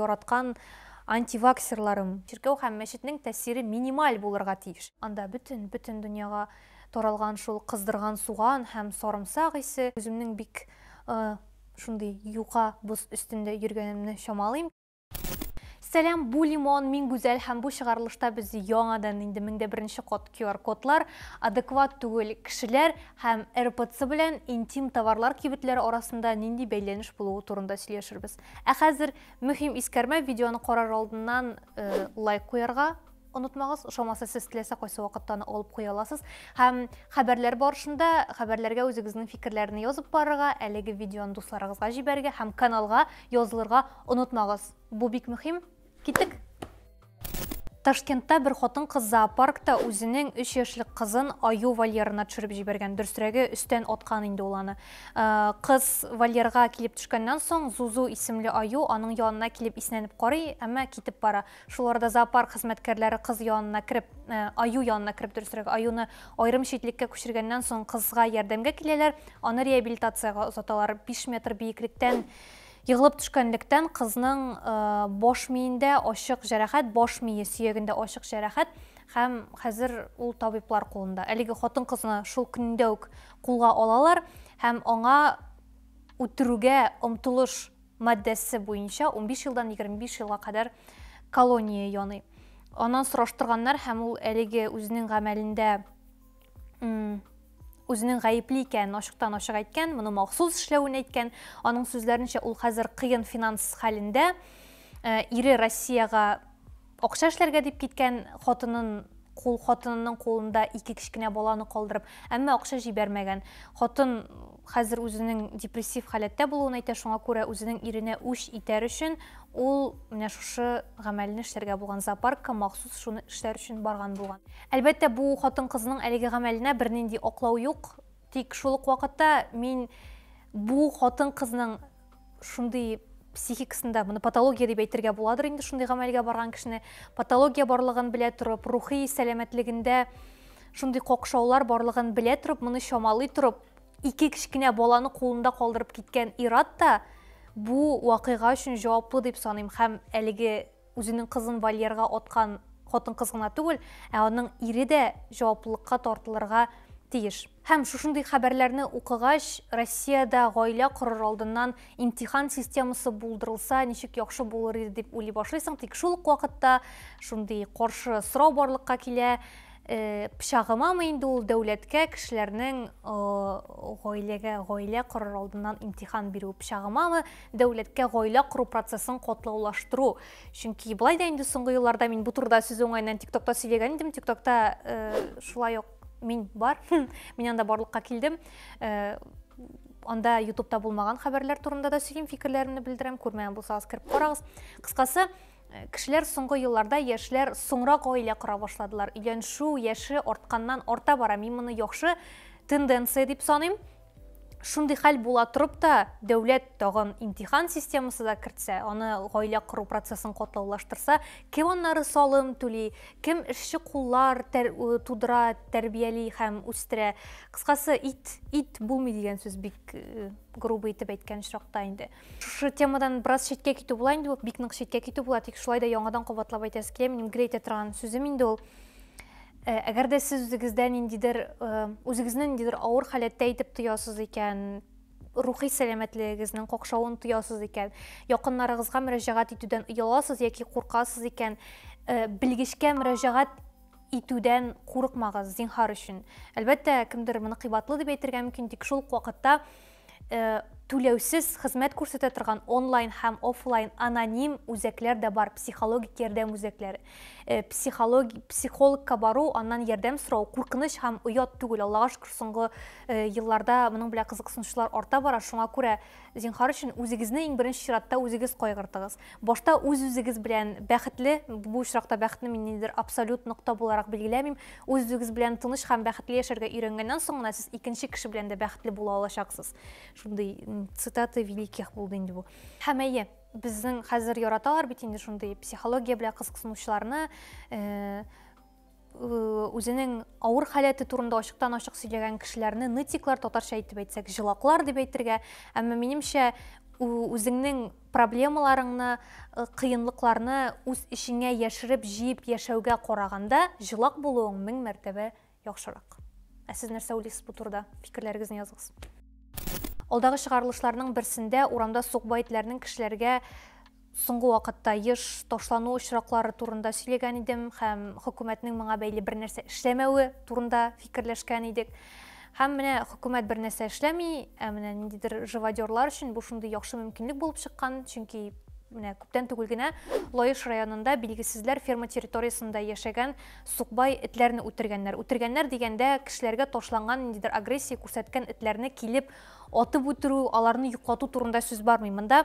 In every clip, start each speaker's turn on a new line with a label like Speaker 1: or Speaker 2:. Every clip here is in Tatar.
Speaker 1: яраткан антиваксерларым. Чиркәү һәм мәчетнең тәэсире минималь булырга тиеш. Анда бөтен, бөтен дөньяга таралган шул кыздырган суган һәм сарымсак исе. Үземнең бик шундый юка боз өстендә йөргәнемне чамалыйм. Сәлам, бу Лимон, мин Гүзәл һәм бу чыгарылышта без яңадан инде 1001 кат QR-кодлар, адекват түгел кешеләр һәм РПЦ белән интим товарлар кибетләре арасында нинди бәйләнеш булуы турында сөйләшербез. Ә хәзер мөһим искәрмә, видеоны карар алдыннан лайк куярга онытмагыз, ошамаса сез теләсә кайсы вакытта аны алып куя аласыз. Һәм хәбәрләр барышында хәбәрләргә үзегезнең фикерләрне язып барырга, әлеге видеоны дусларыгызга җибәрергә һәм каналга язылырга онытмагыз. Бу бик мөһим. Киттек! Ташкентта бер хатын-кыз зоопаркта үзенең 3 яшьлек кызын аю вольерына төшереп җибәргән. Дөресрәге, өстән аткан инде ул аны. Кыз вольерга килеп төшкәннән соң, Зузу исемле аю аның янына килеп иснәнеп карый, әмма китеп бара. Шул арада зоопарк хезмәткәрләре кыз янына кереп, аю янына кереп, дөресрәге, аюны аерым читлеккә күчергәннән соң кызга ярдәмгә киләләр, аны реабилитациягә озаталар. 5 метр биеклектән егылып төшкәнлектән кызның баш миендә ачык җәрәхәт, баш мие сөягендә ачык җәрәхәт һәм хәзер ул табиблар кулында. Әлеге хатын-кызны шул көнендә үк кулга алалар һәм аңа үтерүгә омтылыш маддәсе буенча 15 елдан 25 елга кадәр колония яный. Аннан сораштырганнар һәм ул әлеге үзенең гамәлендә үзенең гаепле икәнен ачыктан ачык әйткән, моны махсус эшләвен әйткән. Аның сүзләренчә, ул хәзер кыен финанс хәлендә. Ире Россиягә акча эшләргә дип киткән, хатынын кул хатынының кулында ике кечкенә баланы калдырып, әмма акча җибәрмәгән. Хатын хәзер үзенең депрессив халәттә булуын әйтә, шуңа күрә үзенең иренә үч итәр өчен ул менә шушы гамәлне эшләргә булган, зоопаркка махсус шуны эшләр өчен барган булган. Әлбәттә, бу хатын-кызның әлеге гамәленә бернинди аклау юк, тик шул ук вакытта мин бу хатын-кызның шундый психикасында, моны патология дип әйтергә буладыр инде шундый гамәлгә барган кешене, патология барлыгын белә торып, рухи сәламәтлегендә шундый какшаулар барлыгын белә торып, моны чамалый торып, ике кечкенә баланы кулында калдырып киткән ир-ат та бу вакыйга өчен җаваплы дип саныйм һәм әлеге үзенең кызын вольерга аткан хатын-кыз гына түгел, ә аның ире дә җаваплылыкка тартылырга тиеш. Һәм шушындый хәбәрләрне укыгач, Россиядә гаилә корыр алдыннан имтихан системасы булдырылса, ничек яхшы булыр иде дип уйлый башлыйсың. Тик шул ук вакытта шундый каршы сорау барлыкка килә. Пычагымамы инде ул дәүләткә кешеләрнең гаиләгә гаилә корыр алдыннан имтихан бирү, пычагымамы дәүләткә гаилә кору процессын катлаулаштыру? Чөнки болай да инде соңгы елларда мин бу турыда сүз уңаеннан ТикТокта сөйләгән идем. ТикТокта шулай ук мин бар, мин анда барлыкка килдем. Анда Ютубта булмаган хәбәрләр турында да сөйлим, фикерләремне белдерәм. Күрмәгән булсагыз, кереп карагыз. Кыскасы, кешеләр соңгы елларда, яшьләр соңрак гаилә кора башладылар. Өйләнешү яше артканнан арта бара. Мин моны яхшы тенденция дип саныйм. Шундый хәл була торып та, дәүләт тагын имтихан системасы да кертсә, аны гаилә кору процессын катлаулаштырса, кем аннары салым түли, кем эшче куллар тудыра, тәрбияли һәм үстерә. Кыскасы, ит, ит булмый дигән сүз бик грубо итеп әйткән очракта инде. Шушы темадан бераз читкә китү була инде, бик нык читкә китү була, тик шулай да яңадан кабатлап әйтәсе килә, минем гел әйтә торган сүзем инде ул. Әгәр дә сез үзегездә ниндидер, үзегезне ниндидер авыр халәттә итеп тоясыз икән, рухи сәламәтлегегезнең какшавын тоясыз икән, якыннарыгызга мөрәҗәгать итүдән ояласыз яки куркасыз икән, белгечкә мөрәҗәгать итүдән курыкмагыз, зинһар өчен. Әлбәттә, кемдер моны кыйбатлы дип әйтергә мөмкин, тик шул ук вакытта түләүсез хезмәт күрсәтә торган онлайн һәм офлайн аноним үзәкләр дә бар, психологик ярдәм үзәкләре. Психологка бару, аннан ярдәм сорау куркыныч һәм оят түгел. Аллага шөкер, соңгы елларда моның белән кызыксынучылар арта бара. Шуңа күрә, зинһар өчен, үзегезне иң беренче чиратта үзегез кайгыртыгыз. Башта үз-үзегез белән бәхетле, бу очракта бәхетне мин ниндидер абсолют нокта буларак билгеләмим, үз-үзегез белән тыныч һәм бәхетле яшәргә өйрәнгәннән соң гына сез икенче кеше белән дә бәхетле була алачаксыз. Шундый цитата великих булды инде бу. Һәм әйе, безнең хәзер яраталар бит инде шундый психология белән кызыксынучыларны, үзенең авыр халәте турында ачыктан-ачык сөйләгән кешеләрне нытиклар, татарча әйтеп әйтсәк, җылаклар дип әйтергә. Әмма минемчә, Үзеңнең проблемаларыңны, кыенлыкларны үз эчеңә яшереп, җыеп яшәүгә караганда, җылак булуың мең мәртәбә яхшырак. Ә сез нәрсә уйлыйсыз бу турыда? Фикерләрегезне языгыз. Алдагы чыгарылышларның берсендә урамда сукбай этләрнең кешеләргә соңгы вакытта еш ташлану очраклары турында сөйләгән идем һәм хөкүмәтнең моңа бәйле бер нәрсә эшләмәве турында фикерләшкән идек. Һәм менә хөкүмәт бер нәрсә эшләми, ә менә ниндидер живодерлар өчен бу шундый яхшы мөмкинлек булып чыккан, чөнки менә күптән түгел генә Лаеш районында билгесезләр ферма территориясендә яшәгән сукбай этләрне үтергәннәр. Үтергәннәр дигәндә кешеләргә ташланган ниндидер агрессия күрсәткән этләрне килеп атып үтерү, аларны йоклату турында сүз бармый. Монда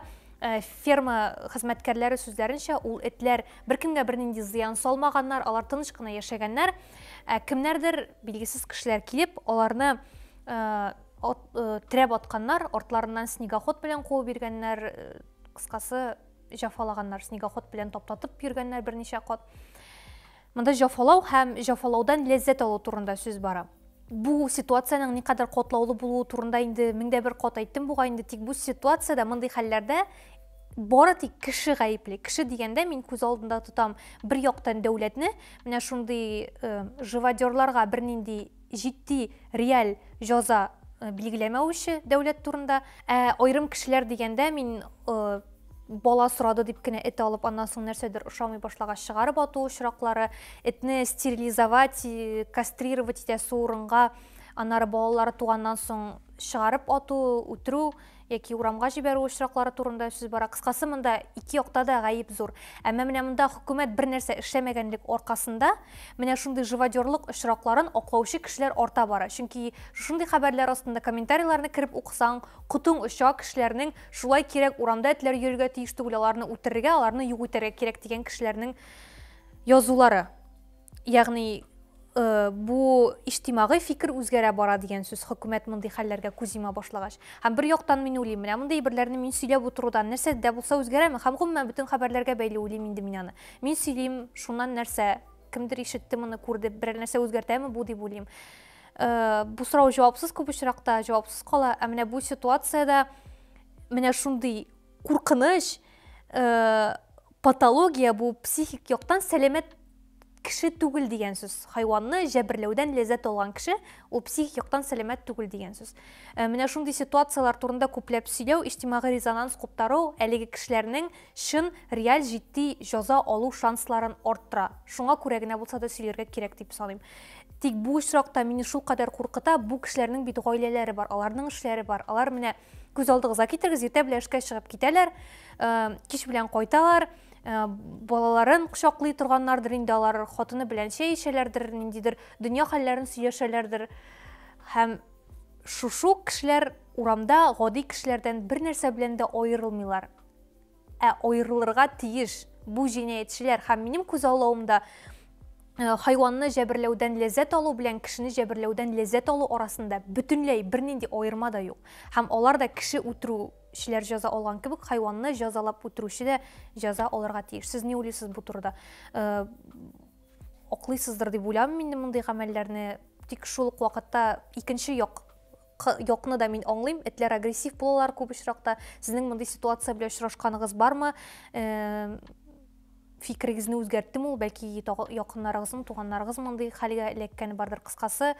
Speaker 1: ферма хезмәткәрләре сүзләренчә, ул этләр беркемгә бернинди зыян салмаганнар, алар тыныч кына яшәгәннәр. Ә кемнәрдер, билгесез кешеләр килеп, аларны терәп атканнар, артларыннан снегоход белән куып йөргәннәр, кыскасы, җәфалаганнар, снегоход белән таптатып йөргәннәр берничә кат. Монда җәфалау һәм җәфалаудан ләззәт алу турында сүз бара. Бу ситуациянең никадәр катлаулы булуы турында инде меңдә бер кат әйттем бугай инде, тик бу ситуациядә, мондый хәлләрдә бары тик кеше гаепле. Кеше дигәндә мин күз алдында тотам бер яктан дәүләтне, менә шундый живодерларга бернинди җитди, реаль җәза билгеләмәүче дәүләт турында. Ә аерым кешеләр дигәндә мин бала сорады дип кенә эт алып, аннан соң нәрсәдер ошамый башлагач чыгарып ату очраклары, этне стерилизовать, кастрировать итәсе урынга, аннары балалары туганнан соң чыгарып ату, үтерү яки урамга җибәрү очраклары турында сүз бара. Кыскасы, монда ике якта да гаеп зур. Әмма менә монда хөкүмәт бер нәрсә эшләмәгәнлек аркасында менә шундый живодерлык очракларын аклаучы кешеләр арта бара. Чөнки шундый хәбәрләр астында комментарийларны кереп укысаң, котың оча, кешеләрнең шулай кирәк, урамда этләр йөрергә тиеш түгел, аларны үтерергә, аларны юк итәргә кирәк дигән кешеләрнең язулары. Ягъни бу иҗтимагый фикер үзгәрә бара дигән сүз, хөкүмәт мондый хәлләргә күз йома башлагач. Һәм бер яктан мин уйлыйм, менә мондый әйберләрне мин сөйләп утырудан нәрсә дә булса үзгәрәме? Һәм гомумән бөтен хәбәрләргә бәйле уйлыйм инде мин аны. Мин сөйлим, шуннан нәрсә, кемдер ишетте моны, күрде, берәр нәрсә үзгәртәме бу дип уйлыйм. Бу сорау җавапсыз күп очракта, җавапсыз кала. Ә менә бу ситуациядә менә шундый куркыныч патология, бу психик яктан сәламәт кеше түгел дигән сүз. Хайванны җәберләүдән ләззәт алган кеше ул психик яктан сәламәт түгел дигән сүз. Менә шундый ситуацияләр турында күпләп сөйләү, иҗтимагый резонанс куптару әлеге кешеләрнең чын, реаль, җитди җәза алу шансларын арттыра. Шуңа күрә генә булса да сөйләргә кирәк дип саныйм. Тик бу очракта мине шулкадәр куркыта, бу кешеләрнең бит гаиләләре бар, аларның эшләре бар. Алар менә күз алдыгызга китерегез, иртә белән эшкә чыгып китәләр, кич белән кайталар, балаларын кочаклый торганнардыр инде алар, хатыны белән чәй эчәләрдер, ниндидер дөнья хәлләрен сөйләшәләрдер. Һәм шушы кешеләр урамда гади кешеләрдән бер нәрсә белән дә аерылмыйлар. Ә аерылырга тиеш бу җинаятьчеләр. Һәм минем күз аллавымда хайванны җәберләүдән ләззәт алу белән кешене җәберләүдән ләззәт алу арасында бөтенләй бернинди аерма да юк. Һәм алар да кеше үтерүчеләр җәза алган кебек, хайванны җәзалап үтерүче дә җәза алырга тиеш. Сез ни уйлыйсыз бу турыда? Аклыйсыздыр дип уйламыйм инде мондый гамәлләрне. Тик шул ук вакытта икенче якны да мин аңлыйм. Этләр агрессив булалар күп очракта. Сезнең мондый ситуация белән очрашканыгыз бармы? Фикерегезне үзгәрттеме ул? Бәлки якыннарыгызның, туганнарыгыз мондый хәлгә эләккәне бардыр. Кыскасы,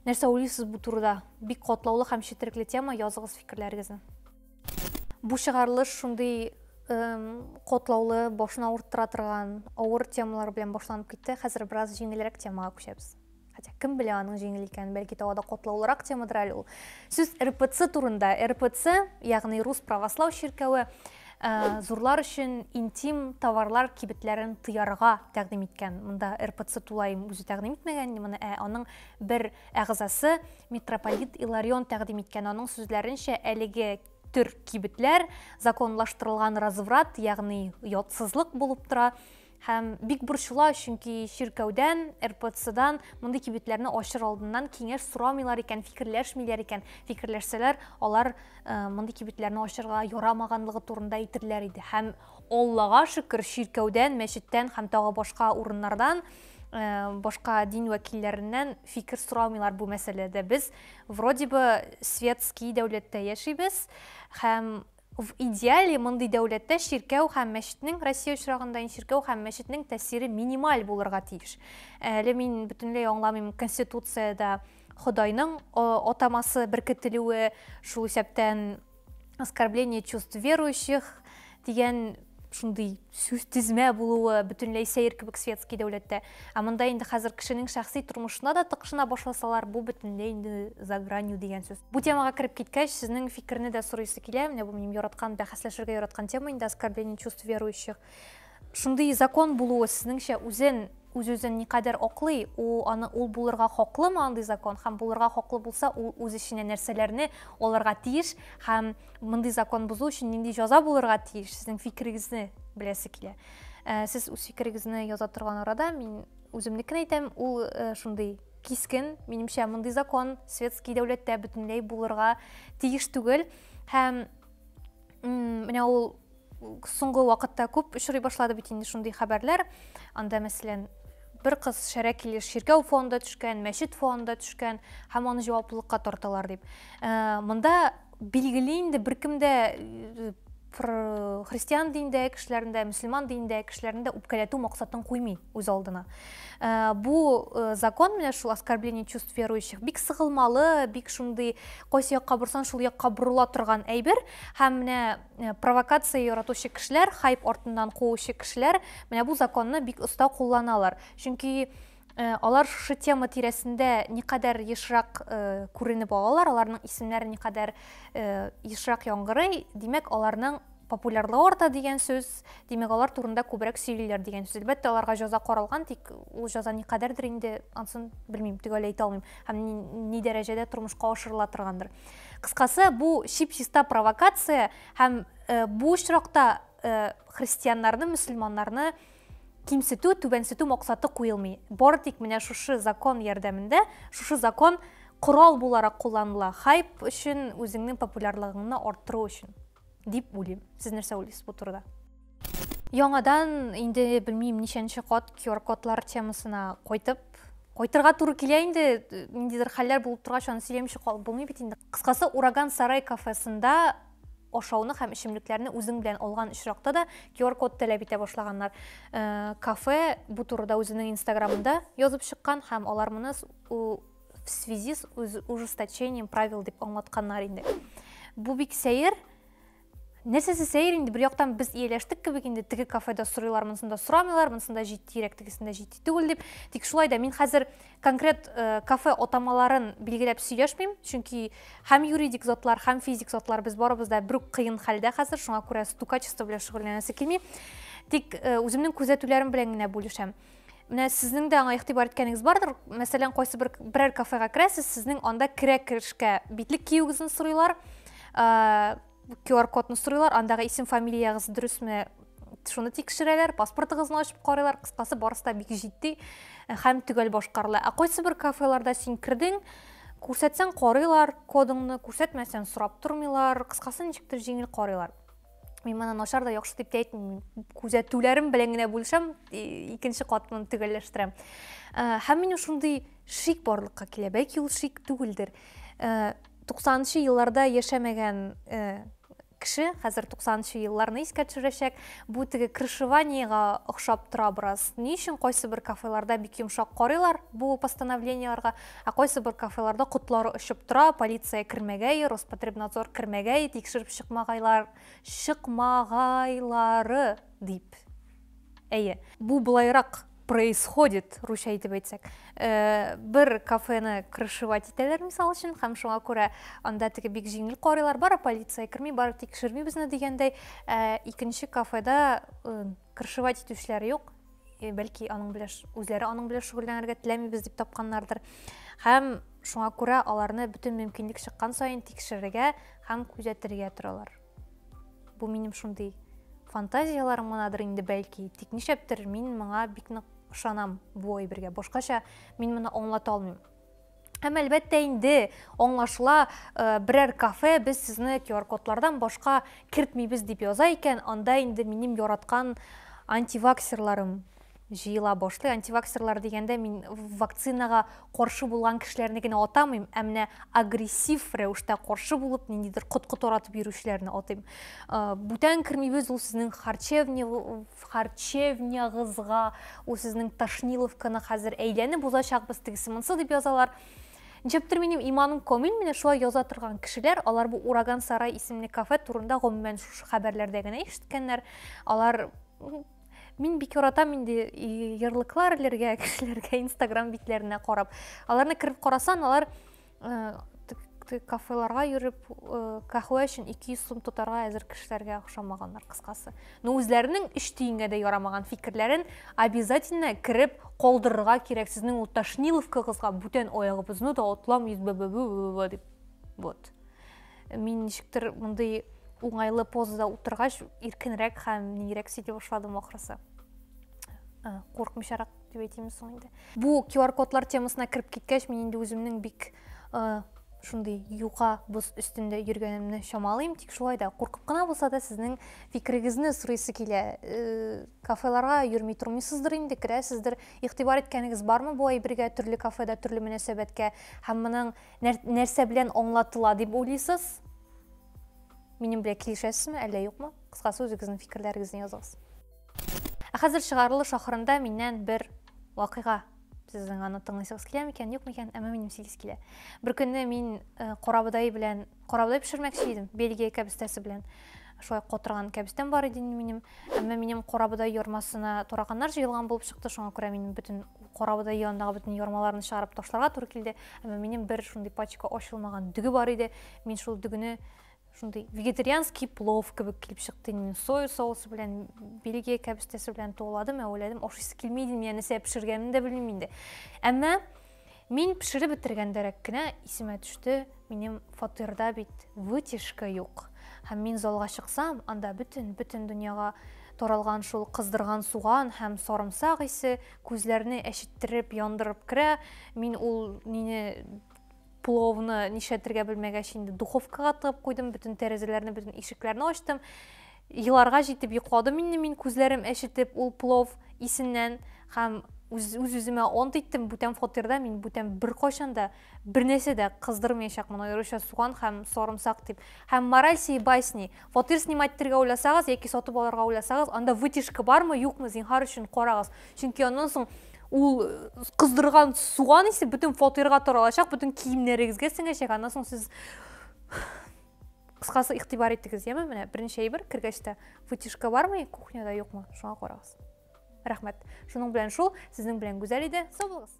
Speaker 1: нәрсә уйлыйсыз бу турыда? Бик катлаулы һәм четерекле тема, языгыз фикерләрегезне. Бу чыгарылыш шундый катлаулы, башны авырттыра торган авыр темалар белән башланып китте. Хәзер бераз җиңелрәк темага күчәбез. Хотя кем белә аның җиңел икәнен, бәлки тагы да катлаулырак темадыр әле ул. Сүз РПЦ турында. РПЦ, ягъни Рус православ чиркәве, зурлар өчен интим товарлар кибетләрен тыярга тәкъдим иткән. Монда РПЦ тулаем үзе тәкъдим итмәгән, моны, ә аның бер әгъзасы митрополит Иларион тәкъдим иткән. Аның сүзләренчә, әлеге төр кибетләр законлаштырылган разврат, ягъни ятсызлык булып тора. Һәм бик борчыла, чөнки чиркәүдән, РПЦдан мондый кибетләрне ачыр алдыннан киңәш сорамыйлар икән, фикерләшмиләр икән. Фикерләшсәләр, алар мондый кибетләрне ачырга ярамаганлыгы турында әйтерләр иде. Һәм Аллага шөкер, чиркәүдән, мәчеттән һәм тагы башка урыннардан, башка дин вәкилләреннән фикер сорамыйлар бу мәсьәләдә. Без вроде бы светский дәүләттә яшибез һәм В идеале мондый дәүләттә чиркәү һәм мәчетнең, Россия очрагында инде чиркәү һәм мәчетнең тәэсире минималь булырга тиеш. Әле мин бөтенләй аңламыйм Конституциядә Ходайның атамасы беркетелүе, шул исәптән оскорбление чувств верующих дигән шундый сүз тезмә булуы бөтенләй сәер кебек светский дәүләттә. Ә монда инде хәзер кешенең шәхси тормышына да тыкшына башласалар, бу бөтенләй инде за гранью дигән сүз. Бу темага кереп киткәч, сезнең фикерне дә сорыйсы килә. Менә бу минем яраткан, бәхәсләшергә яраткан тема инде оскорбление чувств верующих. Шундый закон булуы сезнеңчә үзен үз-үзен никадәр аклый, ул аны ул булырга хаклымы андый закон һәм булырга хаклы булса, ул үз эченә нәрсәләрне алырга тиеш һәм мондый закон бозу өчен нинди җәза булырга тиеш, сезнең фикерегезне беләсе килә. Э, сез үз фикерегезне яза торган арада мин үземнекен әйтәм, ул э, шундый кискен, минемчә, мондый закон светский дәүләттә бөтенләй булырга тиеш түгел. Һәм менә ул соңгы вакытта күп очрый башлады бит инде шундый хәбәрләр. Анда, мәсәлән, бер кыз шәрә килеш чиркәү фонында төшкән, мәчет фонында төшкән һәм аны җаваплылыкка тарталар дип. Э, монда билгеле инде беркем дә э, христиан динендәге кешеләрне дә, мөселман динендәге кешеләрне дә үпкәләтү максатын куймый үз алдына. Э, бу э, закон менә шул оскорбление чувств верующих бик сыгылмалы, бик шундый кайсы якка борсаң, шул якка борыла торган әйбер. Һәм менә э, провокация яратучы кешеләр, хайп артыннан куучы кешеләр менә бу законны бик оста кулланалар. Чөнки алар шушы тема тирәсендә никадәр ешрак күренеп алалар, аларның исемнәре никадәр ешрак яңгырый, димәк, аларның популярлыгы арта дигән сүз, димәк, алар турында күбрәк сөйлиләр дигән сүз. Әлбәттә, аларга җәза каралган, тик ул җәза никадәрдер инде, ансын белмим, төгәл әйтә алмыйм һәм ни дәрәҗәдә тормышка ашырыла торгандыр. Кыскасы, бу чип-чиста провокация һәм бу очракта христианнарны, мөселманнарны кимсетү, түбәнсетү максаты куелмый. Бары тик менә шушы закон ярдәмендә, шушы закон корал буларак кулланыла, хайп өчен, үзеңнең популярлыгыңны арттыру өчен дип уйлыйм. Сез нәрсә уйлыйсыз бу турыда? Яңадан инде белмим ничәнче кат QR-кодлар темасына кайтып кайтырга туры килә инде, ниндидер хәлләр булып торгач, аны сөйләмичә калып булмый бит инде. Кыскасы, Ураган сарай кафесында ашауны һәм эчемлекләрне үзең белән алган очракта да QR-код таләп итә башлаганнар. Э, кафе бу турыда үзенең инстаграмында язып чыккан һәм алар моны в связи с ужесточением правил дип аңлатканнар инде. Бу бик сәер. Нәрсәсе сәер инде, бер яктан без ияләштек кебек инде, теге кафеда сорыйлар, монысында сорамыйлар, монысында җитдирәк, тегесендә җитди түгел дип. Тик шулай да мин хәзер конкрет э, кафе атамаларын билгеләп сөйләшмим, чөнки һәм юридик затлар, һәм физик затлар без барыбыз да бер үк кыен хәлдә хәзер, шуңа күрә стукачество белән шөгыльләнәсе килми. Тик э, үземнең күзәтүләрем белән генә бүлешәм. Менә сезнең дә аңа игътибар иткәнегез бардыр. Мәсәлән, кайсы бер берәр кафега керәсез, сезнең анда керә керешкә битлек киюегезне сорыйлар. Э, QR-кодны сорыйлар, андагы исем фамилиягез дөресме, шуны тикшерәләр, паспортыгызны ачып карыйлар, кыскасы барысы да бик җитди э, һәм төгәл башкарыла. Ә кайсы бер кафеларда син кердең, күрсәтсәң карыйлар кодыңны, күрсәтмәсәң сорап тормыйлар, кыскасы ничектер җиңел карыйлар. Мин моны начар да яхшы дип тә әйтмим, күзәтүләрем белән генә бүлешәм, икенче кат моны төгәлләштерәм. Э, һәм минем шундый шик барлыкка килә, бәлки ул шик түгелдер. Э, 90 елларда яшәмәгән э, кеше хәзер 90 елларны искә төшерәчәк. Бу теге крышеваниега охшап тора бераз. Ни өчен кайсы бер кафеларда бик йомшак карыйлар бу постановлениеләргә, ә кайсы бер кафеларда котлары очып тора, полиция кермәгәе, Роспотребнадзор кермәгәе, тикшереп чыкмагайлар, чыкмагайлары дип. Әйе, бу болайрак происходит, русча итеп әйтсәк. Э, бер кафены крышевать итәләр, мисал өчен, һәм шуңа күрә анда теге бик җиңел карыйлар, бары полиция керми, бары тикшерми безне дигәндәй. Э, икенче кафеда э, крышевать итүчеләр юк, бәлки аның белән үзләре аның белән шөгыльләнергә теләмибез дип тапканнардыр. Һәм шуңа күрә аларны бөтен мөмкинлек чыккан саен тикшерергә һәм күзәтергә торалар. Бу минем шундый фантазияләрем гынадыр инде бәлки. Тик нишләптер мин моңа бик нык ышанам бу әйбергә. Башкача мин моны аңлата алмыйм. Һәм әлбәттә инде аңлашыла, э, берәр кафе без сезне QR-кодлардан башка кертмибез дип яза икән, анда инде минем яраткан антиваксерларым җыела башлый. Антиваксерлар дигәндә мин вакцинага каршы булган кешеләрне генә атамыйм, ә менә агрессив рәвештә каршы булып, ниндидер коткы таратып йөрүчеләрне атыйм. Бүтән кермибез ул сезнең харчевнягызга, ул сезнең тошниловканы хәзер әйләнеп узачакбыз, тегесе монсы дип язалар. Ничектер минем иманым камил, менә шулай яза торган кешеләр, алар бу Ураган сарай исемле кафе турында гомумән шушы хәбәрләрдә генә ишеткәннәр. Алар мин бик яратам инде ярлыклар элергә кешеләргә Инстаграм битләренә карап. Аларны кереп карасан, алар кафеларга йөреп, каһвә өчен 200 сум тотарга әзер кешеләргә охшамаганнар, кыскасы. Но үзләренең өч тиенгә дә ярамаган фикерләрен обязательно кереп калдырырга кирәк. Сезнең ул тошниловкагызга бүтән аягыбызны да атламыйбыз, б-б-б-б-б дип. Вот. Мин ничектер мондый уңайлы позада утыргач, иркенрәк һәм нирәк сөйли башладым ахрысы. Куркмыйчарак дип әйтимме соң инде. Бу QR-кодлар темасына кереп киткәч, мин инде үземнең бик шундый юка боз өстендә йөргәнемне чамалыйм, тик шулай да куркып кына булса да сезнең фикерегезне сорыйсы килә. Кафеларга йөрми тормыйсыздыр инде, керәсездер. Игътибар иткәнегез бармы бу әйбергә, төрле кафеда төрле мөнәсәбәткә һәм моның нәрсә белән аңлатыла дип уйлыйсыз? Минем белән килешәсезме, әллә юкмы? Кыскасы, үзегезнең фикерләрегезне языгыз. Ә хәзер чыгарылыш ахырында миннән бер вакыйга. Сезнең аны тыңлыйсыгыз килә микән, юк микән? Әмма минем сөйлисе килә. Бер көнне мин карабодай белән карабодай пешермәкче идем, Бельгия кәбестәсе белән. Шулай катырган кәбестәм бар иде минем. Әмма минем карабодай ярмасына тараканнар җыелган булып чыкты, шуңа күрә минем бөтен карабодай янындагы бөтен ярмаларны чыгарып ташларга туры килде. Әмма минем бер шундый пачка ачылмаган дөге бар иде. Мин шул дөгене шундый вегетарианский плов кебек килеп чыкты. Мин соя соусы белән, Бельгия кәбестәсе белән туладым, әвәләдем. Ашыйсы килми иде, мин нәрсә пешергәнемне дә белмим инде. Әмма мин пешереп бетергәндәрәк кенә исемә төште, минем фатирда бит вытяжка юк. Һәм мин залга чыксам, анда бөтен, бөтен дөньяга таралган шул кыздырган суган һәм сарымсак исе күзләрне әчеттереп, яндырып керә. Мин ул мине пловны нишләтергә белмәгәч, инде духовкага тыгып куйдым, бөтен тәрәзәләрне, бөтен ишекләрне ачтым. Еларга җитеп йокладым инде мин, күзләрем әчетеп ул плов исеннән, һәм үз-үземә ант иттем, бүтән фатирда мин бүтән беркайчан да бернәрсә дә кыздырмаячакмын, аеруча суган һәм сарымсак дип. Һәм мораль сей басни, фатир снимать итәргә уйласагыз яки сатып алырга уйласагыз, анда вытяжка бармы, юкмы, зинһар өчен карагыз. Чөнки аннан соң ул кыздырган суган исе бөтен фатирга таралачак, бөтен киемнәрегезгә сеңәчәк. Аннан соң сез, кыскасы, игътибар итегез, яме? Менә беренче әйбер, кергәч тә вытяжка бармы кухняда, юкмы, шуңа карагыз. Рәхмәт. Шуның белән шул, сезнең белән Гүзәл иде. Сау булыгыз.